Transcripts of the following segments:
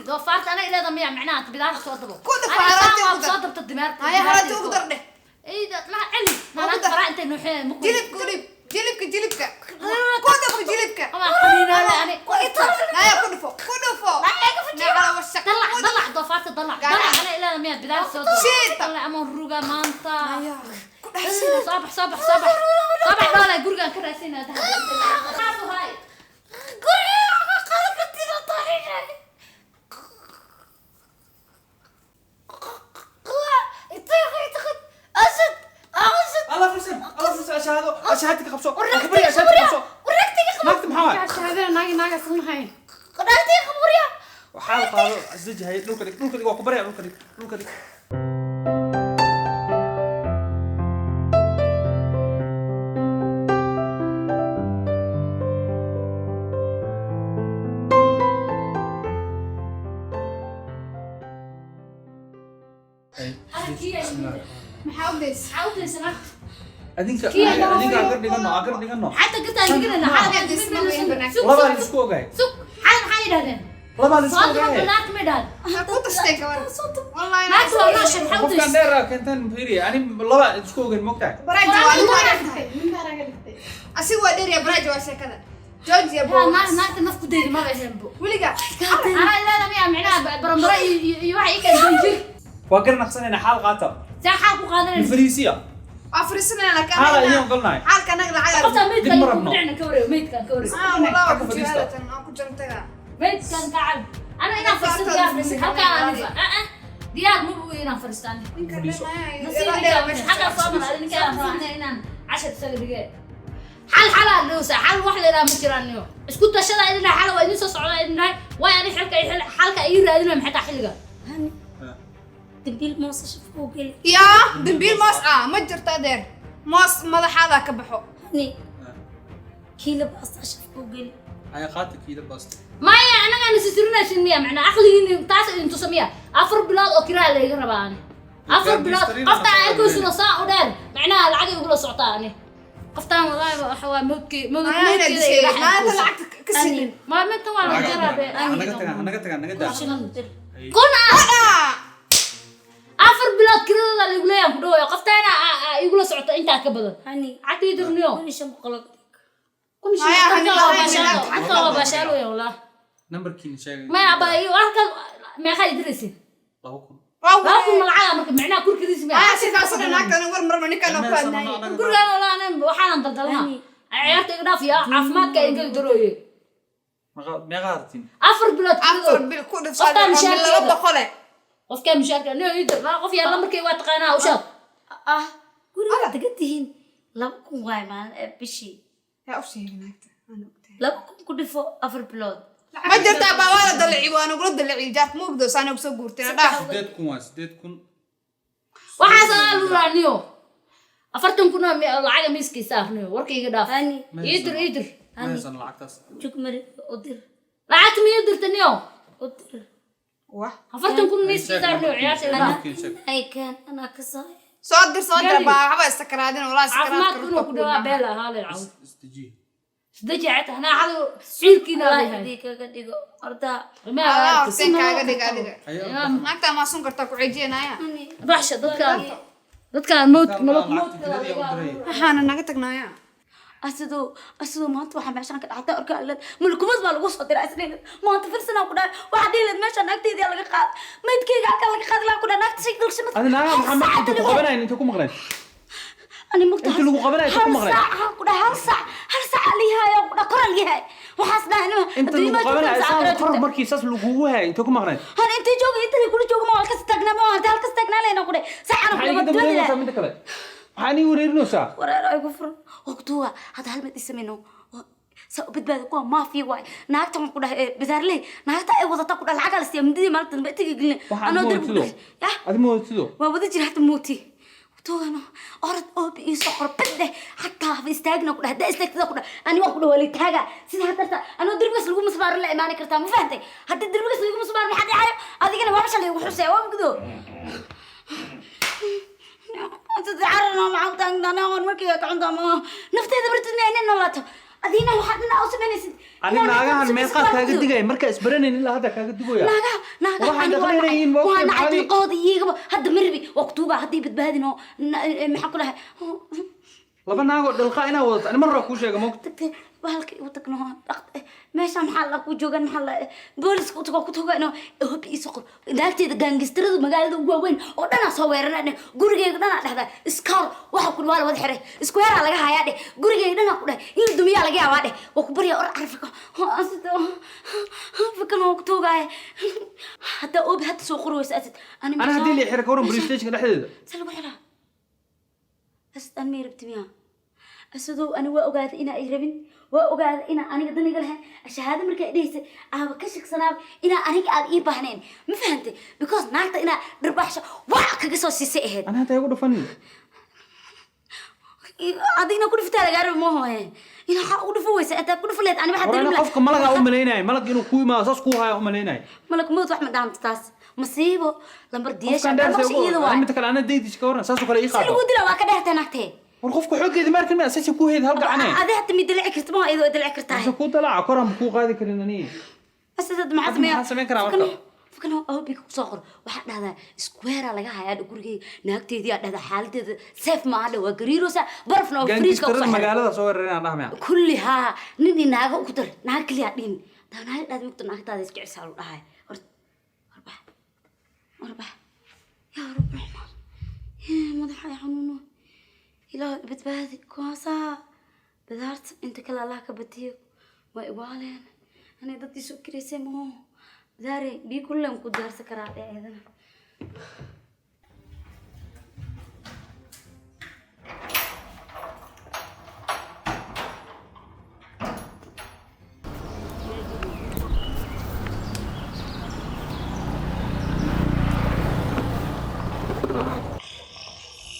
Doofaarta ana ileeda miya macnaha bidaarta soo dabo. Ku dhufo, Aniga haraati saan ugu dar. waa soo dabta dimaarta. Haya, haraati ugu dar dheh. Eyda ma celi. Ugu Maanaanta dar. faraa intay nuuxeen ma ku. Jilibka u dhib, jilibka, jilibka ku dhufo, jilibka. Ama qaniinaale ani. Naya, ku dhufo, ku dhufo. Nacala wasaq. Dalac, dalac doofaarta, dalac. Gacan. Dalac ana ileeda miya bidaarta soo dabo. Shiita. Dalac ama ruga maanta. Naya, ku dhaxsina. Soo bax, soo bax, soo bax. Soo bax dhoolay gurigaan ka raadsanaa dahab. Hay. Guriga qaada kartid oo taariikh. Asad, asad. Allah fursan, Allah fursan, ashaado, ashaadka qabso. Akbari, ashaadka qabso. Naagta maxaa waay? Shahaadada naagi naaga samahay. Waxaa la qaado, isdeji, dhulka dhig, dhulka dhig, waa ku barya, dhulka dhig, dhulka dhig. Maxaa u days? Maxaa u daysanaa? Adinka Kii ayaa adinka agar dhigano, agar dhigano. Xataa gartaan dhiganayna, xataa sug. Labaa la Sug. isku ogaay. Sug, xaal maxaa yidhahdeen? Labaa la isku Soo daba ogaay. naagta ma yidhahdeen? Ha ku tashtay gabar wallahi. Naagta waa noosha, maxaa u Qofkan daysan? dheer aa keenteen, fiiri, ani laba isku ogayn, mogtahay. Baraaja waa lagu wareegtahay. Min baa raga dhigtay. Asiga waa dheer ya, baraaja waa sheekada joojiya. Haa, Boo. naagta naf ku dayda maba ahaynbo. Weliga. Anaa ilaada miyaa micnaha barambaro iyo waxa ii keen danjir. Waa gar naqsanayna, xaal qaata. See xaal ku qaadanaysa? Fariisiya. Waa fariisanayna laakiin Xaal anaga- ayaan ogolnahay. Xaalka anaga lacag. Qoftaa meydka Dib ma ayuu ku rabno. dhicna ka wareego, meydkan ka wareego. Ah, wallahi waa Xagga ku fadhiista. jihaadatan, waan ku jantaga. Meydkan ka cab. Ana inaan fariisto diyaar ma ihi. Halkaa aan diyaar ma u inaan fariisto ani. Ninka Fadhiiso. dhanaya, Nasiib ilaa dheer ninkaa meesha. xaggaa soo mara, adi ninkaa aan rabaa inaan cashar isaga dhige. Xal xalaa dhowsa, xal wax la yidhaha ma jiraan niyo. Isku tashada idin dhahay, xal waa idin soo socdaa idin dhahay. Waay ani xilka xalka ii raadinayo maxay tahay xilliga? Dambiil moos shafku geli. Yaa dambiil moos ah ma jirto adeer, moos madaxaadaa ka baxo. Hani, kiila baasta shafku geli. Haya, qaata kiila baasta. Maya, anagaan isisirinaysin miya macnaa aqligiin taas idin tusa miya? 4 bilood oo kiraa layga rabaa ani. 4 bilood qoftaan arkaysuna saa u dheer macnaha lacag ay ugula socotaa ani. Qoftaan wallaahi waxa waa mawdkii mawd Maya inaad mawdkeeda dishay iga maanta dhaxay. lacagta ka siinin. Ma midkan waa laga jaraa be. Naga tagaa, naga tagaa, naga daa. Shilan dir. Kun ah. Ah! 4 bilood kiradooda laygu leeyahay ku dhawayo qoftaana igula socota intaa ka badan. Hani, Lacagta ii dirniyo. 1500 oo dhig. 1500. Maya, hani Lacagta waa lahayn, baashaalo, lacagta. lacagta waa baashaalo weyn wallah. Nambarkiina sheegay. Maya aba iyo halkan meeqaa ii diraysin? 2000. Waa 2000 wareer. ma lacaga marka macnaha kurkidiis miya? Maya, sidaas oo dhan naagtana war marba ninkaan oo ku hadlaayay. Gurigaan walaa anan waxaanan daldalnaa. Hani. Ciyaarta iga dhaaf yaa caafimaadka iga darooye. Meeqa hartiin? 4 bilood Afar kiradooda. bil ku dhif Qoftaan oo mid mushaarkeeda. 200. Qofkaa mushaarka niyo ii dir qof yaa lambarkay waa taqaanaa u sheeg. Ah, guriga degan tihiin 2000 waay maalin bishii. Yaa u sheegay naagta, waan ogtahay. 2000 ku dhifo 4 bilood. Ma jirtaa baa, waa la dalaci, waa nagula dalaci jaarka ma ogdo saa nagu soo guurteen dhaaf. 8000 waa 8000. Waxaas adaa luraa niyo. 40,000 oo lacaga miiskii saar niyo warka iga dhaaf. Hani. Ii dir, ii dir. Ma haysan lacagtaas. Jug mari u dir. Lacagta miya dirta niyo? U dir. Wah. 40,000 miiskii saar niyo, ciyaarta iga dhaaf. Nambarkiina sheeg. Ay keen, anaa ka saaya. Soo dir, soo dir. Gali. Baa waxba istakaraadin walaa Caafimaadku inuu ku dhawaa sakaraadka. beel ahaa leen caw. Isdejiye. Isdeji cata anaa xadu ciilkiina Allah leeyahay. idii kaga dhigo ordaa. Ma Allah arka. horteen kaaga dhiga adiga. Haya. Naagta maa sun kartaa ku cejiyanaya. Hani. Baxsha dadkaan dadkaan mawd malak Lacagta kiradii u diray. Waxaana naga tagnaya. Asidoo maanta waxaa meeshaan ka dhacday orkaa leed mulkumad baa lagu soo diray isniin maanta firsanaa ku dhahay waxaa dhihi leed meeshaan naagteedii laga qaad maydkeyga halkaa laga qaadi lahaa ku dhahay naagta shay galshamad. Adi naagaha maxaa marka inta ku qabanayn inta ku maqleen? Ani mugta. Inta lagu qabanayo inta ku hal maqlay. saac aan ku dhahay, hal saac lihaaya ku dhahay koral yahay waxaas dhahay anima Inta lagu qabanayo saa kor markii saas lagugu hayay inta ku maqleen. Han intay jooga intay kula jooga ma halkas taagnaa ma halkas halkas taagnaa leena ku dhahay saacana ku Maxaa iga dhahay dambeynaysaa midda kale? Maxaa nii wareerinaysaa? Wareer ay ku furan waqtuga hadda hal mid isameyno saa u badbaado kuwa maafiya waay naagta waxaan ku dhahay bidaarley naagta ay wadata ku dhahay lacag la siiya midadii maalinta dambe intiga gelin Waxaan anoo ma darbi ku watido. dhahay yah. Adi ma watido. Waa wada jira hadda mooti waqtugano orod oobi ii soo qor bidde xataa haba istaagna ku dhahay haddaa istaagtada ku dhahay ani waan ku dhahay waa taaga sida haddarta anoo derbigaas lagu musbaarin la imaani kartaa ma fahantay haddii derbigaas lagu musbaarin maxaa dhacayo adigana waa masha laygu xusaya waa mugdo cararna maxaa taagnaana markii ka cunta ma nafteeda bartid ma inay noolaato. Adina waxaad dhinac u samaynaysid. Ani naagahan meeqaa kaaga digaya markaa isbaranayn ilaa hadda kaaga digaya. Naagaha, naagaha Waxaan aniga waa nacay. dhaqanaynin ma Waa ogtahay nacay maxaa dilqooda iyagaba. Hadda ma rabi, waa kutuugaa haddii badbaadin oo maxaa ku dhahay? Laba naagoo dhilqa inaa wadato ani mar hore kuu sheega, moogta. Tagtay bahalka igu tagno meesha, maxaa la ku joogan, maxaa la booliska u tago ku tago hobi iisoo qor naagteeda. Gaangistarada magaalada ugu waaweyn oo dhanaa soo weerarna dheh, gurigeyga dhanaa dhahdaa iskaar waxa ku waa la wada xiray, iskuweeraa laga hayaa dheh, gurigeyga dhanaa ku dheh in la dumiyaa laga yaabaa dheh. Waa ku baryaa, or carfika fikan waa ku tuugaaya. Haddaa oobi hadda soo qori weysa Asad, ani Ani haddii la xira, ka waran police stationka dhexdeeda? Se lagu xiraa Asad? An may rabti miyaa Asadow? Ani waa ogaaday inaa ay rabin, waa ogaaday inaa aniga daniga lahayn. Shahaado markaa dhehaysa aaba ka shaksanaaba inaa aniga aad ii baahnayn, ma fahantay? Because naagta inaa dharbaaxsho wax kaga soo siisay ahayd. Ani hadda igu dhufanin. Adigna ku dhuftaa lagaa raba maaho. Inaa waxaa ugu dhufan weysa intaa ku dhufan lehed ani waxaa War ani dareemi lahaa. Qofka malagaa u malaynaya, malag inuu kuu imaado saas kuu haya u malaynaya. Malak mowt wax ma dhaanta taas, masiibo lambar diyeesha Qofkan dheer maqasha iyada waay. Midda kale ana daydiis, ka waran saasoo kale ii Si qaado? lagu dila waa ka dheertay naagtee. War qofka xooggeeda ma arkin, ma saasa kuu heyd hal gacane. Adi hata mi dilici karta maho, iyadoo dilici kartaa. Mase kuu dalaaca koraan kuu qaadi karin ani. Asad, maxaa Hadda sameeyaa? maxaan samayn karaa marka? Fakano awbiga ku soo qor, waxaa dhahdaa square laga hayaa gurigeyga, naagteedii aa dhahdaa xaaladeeda safe ma aha, waa gariiroosa, barafna oo fridge-ka Gaangistarada kusoo xiray. Magaalada soo weerareen aan dhahmaya. Kulli haa, nin iyo naago ku dar, naag kaliya dhihin daa naaga dhahda mugta naagtaada iska cisaa lu dhahay. Hor warbax, warbax, yaa Rabbi Raxmaan, madaxa ay xanuuno, Ilaah badbaadi kuwaasaa bidaarta inta kale Allah ka batiyo, waa igaaleen anay dadkii soo kiraysay maho. Bidaare biyo kulleen ku diyaarsan karaa dheeedana.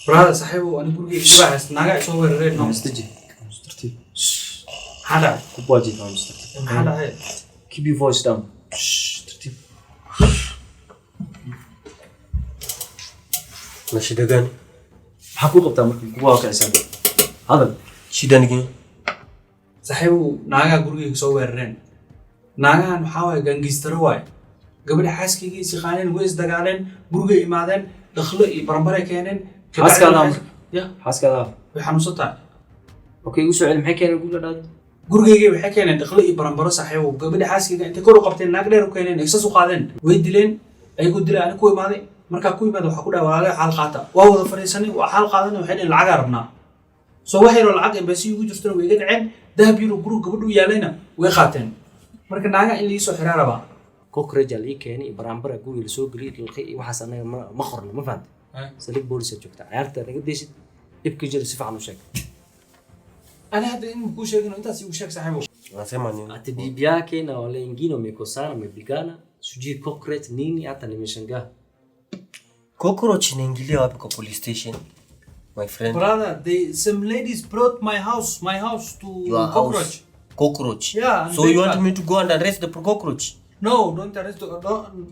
Brother, saaxiibow, ani gurigeyga dhibaa haysta, naagaa ay soo weerareen no. Istaji. Tartiib. Maxaa dhacay? Ku baaji, tartiib. Maxaa dhacay? Keep your voice down. Shh, tartiib. Na shida gani? Maxaa kuu qabtaa marka kugu waa kicisaa? Hadal. Shida ni gani? Saaxiibow, naagaa gurigeyga soo weerareen. Naagahan waxaa waaye gaangistaro waaye. Gabadha xaaskayga is yaqaaneen, way isdagaaleen, gurigay imaadeen, dhakhlo iyo baranbaray keeneen. Xaaskaada marka? Ya. Xaaskaada? Way xanuunsan tahay. Okay, igu soo celi, maxay keeneen guriga dhacday? Gurigeygay waxay keeneen dhaqlo iyo baranbaro, saaxiibow. Gabadha xaaskayga intay kor u qabteen, naag dheer u keeneen, ay sas u qaadeen, way dileen. Ayagoo dilay ani ku imaaday. Markaa ku imaada waxaa ku dhahay, walaalayo, xaal qaata. Waa wada fadhiisanay, waa xaal qaadanay. Waxay dhaheen lacagaa rabnaa. Soo wax yaroo lacag embassy ugu jirtona way iga dhaceen, dahab yaroo guriga gabadhu u yaalayna way qaateen. Marka naaga in liisoo xiraa rabaa. Cockroach aa lii keenay iyo baraanbara guriga lasoo geliyay, dhilqay iyo waxaas anaga ma qorno, ma fahantay? Saldhig boolis aad joogtaa, ciyaarta naga deysid, dhibka jira si fiican u sheeg. Ani hadda in kuu sheegin, intaas igu sheeg, saaxiibow. Unasema nini? Ati bibi yake na wale wengine wamekosana, wamepigana, sijui cockroach nini, hata nimeshangaa. Cockroach inaingilia wapi kwa police station? My friend. Brother, they, some ladies brought my house to Your cockroach. house. Cockroach. Yeah, and So you want bed me to go and arrest the cockroach? No, don't arrest the, don't,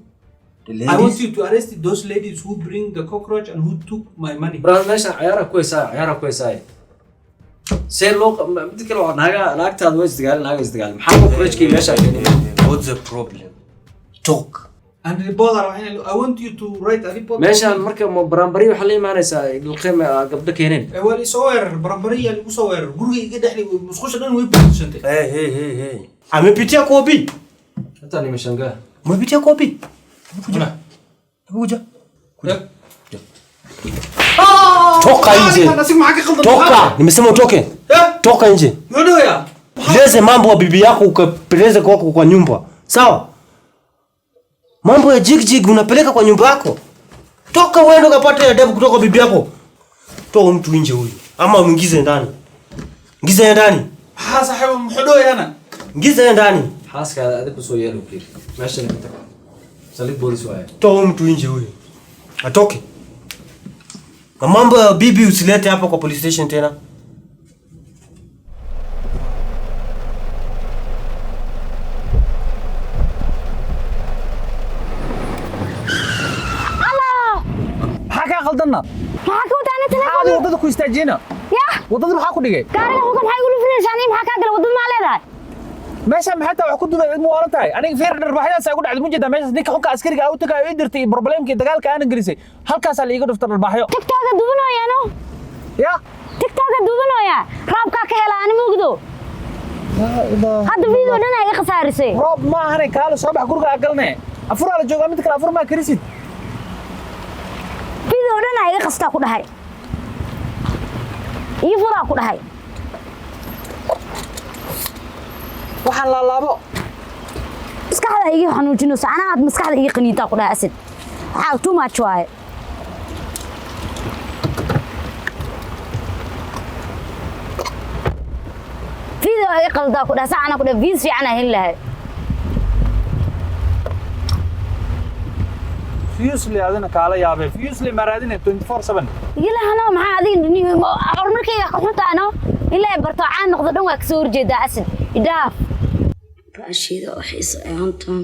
The I want ladies? you to arrest those ladies who bring the cockroach and who took my money. Brother, meeshan ciyaara ku haysaa, ciyaara ku haysaa. See loo mid kale waa naaga, naagtaada way isdagaaleen, naaga isdagaaleen. Maxaa cockroachkii meesha keenay? What's the problem? Talk. And report, I want you to write a report. Meeshaan marka ma baraanbari waxaa la imaanaysaa dhilqe gabdho keeneen? Eh, waa la isoo weerar, barambariyaa lagu soo weerar. Guriga iga dhexli, musqusha dhan way buuxsantay. Hey, hey, hey, hey. Amepitia kwa OB. Hata nimeshangaa. Umepitia kwa OB? Kuja. Kuja. Kuja. Toka nje. Nasiib, maxaa ka qaldan? Toka. Nimesema utoke. Eh? Toka nje. Muxuu dhahayaa? Leze mambo ya bibi yako ukapeleze kwako kwa nyumba. Sawa? Mambo ya jig jig unapeleka kwa nyumba yako. Toka uende ukapate adabu kutoka kwa bibi yako. Toa mtu nje huyu. Ama mwingize ndani. Ingize ndani. Maxaa, saaxiib, muxuu dhahayaana? Ingize ndani. Xaaskaada adig kusoo yeelo ku yiri. Meeshana ka tag. Saldhig boolis waaye. Toa mtu nje huyu. Atoke. Na mambo ya bibi usilete hapa kwa police station tena. Maxaa kaa qaldanna? Maxaa ka wadaa? Maxaa Telefoon. Waddada ku istaajiyena? Yah. Waddada maxaa ku dhigay? Gaariga huga maxaa igu lufinay? duubinaysaa anii maxaa kaa gala waddada maa leedahay meesha maxay tahay wax ku duubay cid muwaalan tahay aniga feer dharbaaxyadaas ay ku dhacday mujeedaa meeshaas ninka xunka askariga aa u tagaayo ii dirtay problemkii dagaalka aanan gelisay halkaasaa la iiga dhuftay dharbaaxyo TikTok-a duubinooyaano ya TikTok-a duubinooyaa raabkaa ka hela ani mugdo hadda video dhan iga khasaarisay roob ma ahane kaalo soo bax guriga aa galne afuraa la joogaa mid kale afur maa karisid video dhan iga qastaa ku dhahay ii furaa ku dhahay waxaan laalaabo maskaxda iga xanuujinayso anaa aad maskaxda iga qaniintaa ku dhahay Asad waxaa too much waaye video iga qaldaa ku dhahay saacana ku dhahay views fiican aan heli lahay fusely adina kaala yaabay fusely ma raadine 24/7 ilahano maxaa adiga horumarkayga ka xuntaano ilaa barto caan noqdo dhan waa kasoo horjeedaa Asad idhaaf baashiida oo xiiso ay hantaan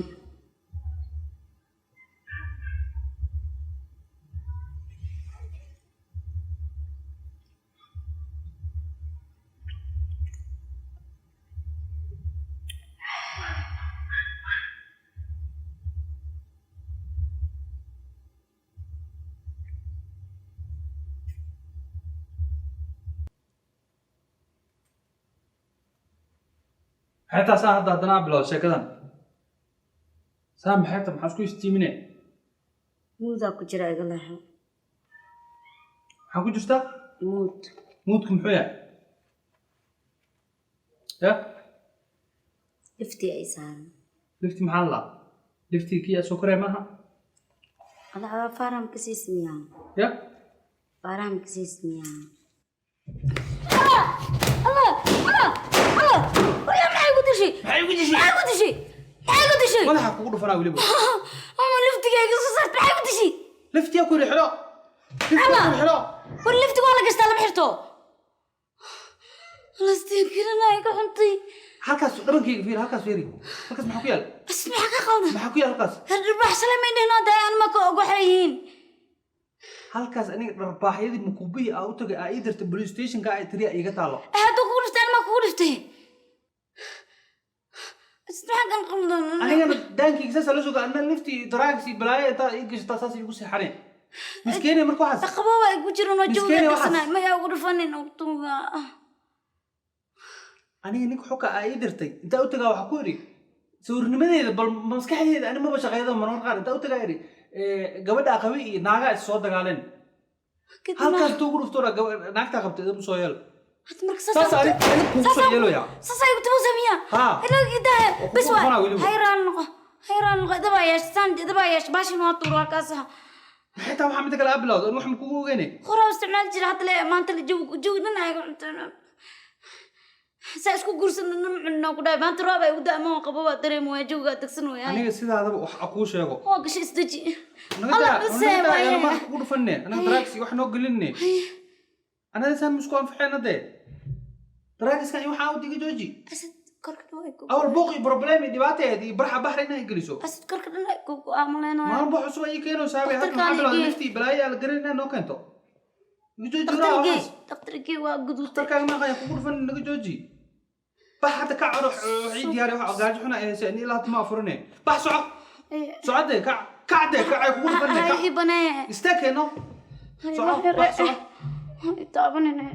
xeetaa saa hadda haddana bilowda sheekadan saa maxeebta maxaa isku istiimine muudaa ku jira iga leexo maxaa ku jirtaa muud muudku muxuu yahay ya liftii ay saaran lifti maxaa la liftii kii aad soo koraya maaha adaxdaa faaram kasii smiyaa ya faaram kasii smiyaa Allah Allah Allah Allah wala maxay ku dishay maxay ku dishay maxay ku dishay maxay ku dishay madaxa kugu dhufanaa weliba ama liftigayga soo saarta maxay ku dishay liftiyaa ku yidhi xidho liftiyaa ku yidhi xidho war liftiga waa la gashtaa lama xirto lastiinkiranaya ka xuntay halkaas dhabankayga fiiri halkaas fiiri halkaas maxaa ku yaal bas maxaa ka qaldan maxaa ku yaal halkaas dharbaax shalay may dhihnoo daay anma ka og waxay yihiin halkaas aniga dharbaaxyadii makuubihii aa u tagay aa ii dirtay police stationka ay tiriya iiga taalo hadduu kugu dhiftay anma kugu dhiftay bas maxaa kan qaldan anigana daankayga saas la suga anna lifti drugs iyo balaayo intaa ii gashataa saas iigu seexaneen miskeenay marka waxaas qabooba ay ku jiraan oo jawga Miskeenay waxaas. dhigsanay maya ugu dhufanin utuga aniga ninka xogka aa ii dirtay intaa u tagaa waxaa ku idhi sawirnimadeeda bal maskaxdeeda ani maba shaqeeyada marmar qaar intaa u tagaa idhi gabadha qabi iyo naagaa is soo dagaaleen halkaas intuu ugu dhuftona naagtaa qabtay idin soo yeel hadda marka saas ani ani kugu soo yeeloyaa saas ay kutubo samiya Haa. ilaagidaaya Oo kugu bas waa dhufanaa weliba. hayraan noqo hayraan noqo idaba yeesh saan idaba yeesh baashin waa tuur waa kaas ah maxay taa waxaa midda kale aa bilowda an wax ma kugu ogeyne horaa isticmaali jira hadda le maanta la jawi jawi dhan ay cuntaan saa isku guursan dhan cunno ku dhahay maanta roob ay u da'mo qabo waa dareemo waa jawiga degsan waaya aniga sidaadaba wax a kuu sheego waa gashay isdeji naga Allah daa bas naga daa waaye. ayaan madaxa kugu dhufanne anaga drugs iyo wax noo gelinne anaga saan misku anfaxeena dee drugskan iyo waxaa u diga jooji Asad korka dhan way ku awal buuq iyo problem iyo dhibaateed iyo barxa baxra inay geliso asad korka dhan way ku go'aamaleenaya maalin buux cusub ayay keenaysaa bay hadda Dhakhtarkaan maxaa bilowday igee. liftii balaayo la garan inaa noo keento naga jooji waraa dhakhtarkii waxaas dhakhtarkii waa guduutay dhakhtarkaaga maaqaya kugu dhufan naga jooji bax hadda ka caro waxii diyaari wax gaajo xuna ay haysa in ilaa hadda ma afurine bax soco socodee kac kacdee kacay kugu dhufanne hay kac ii banee istaagkeeno soco bax soco taabanine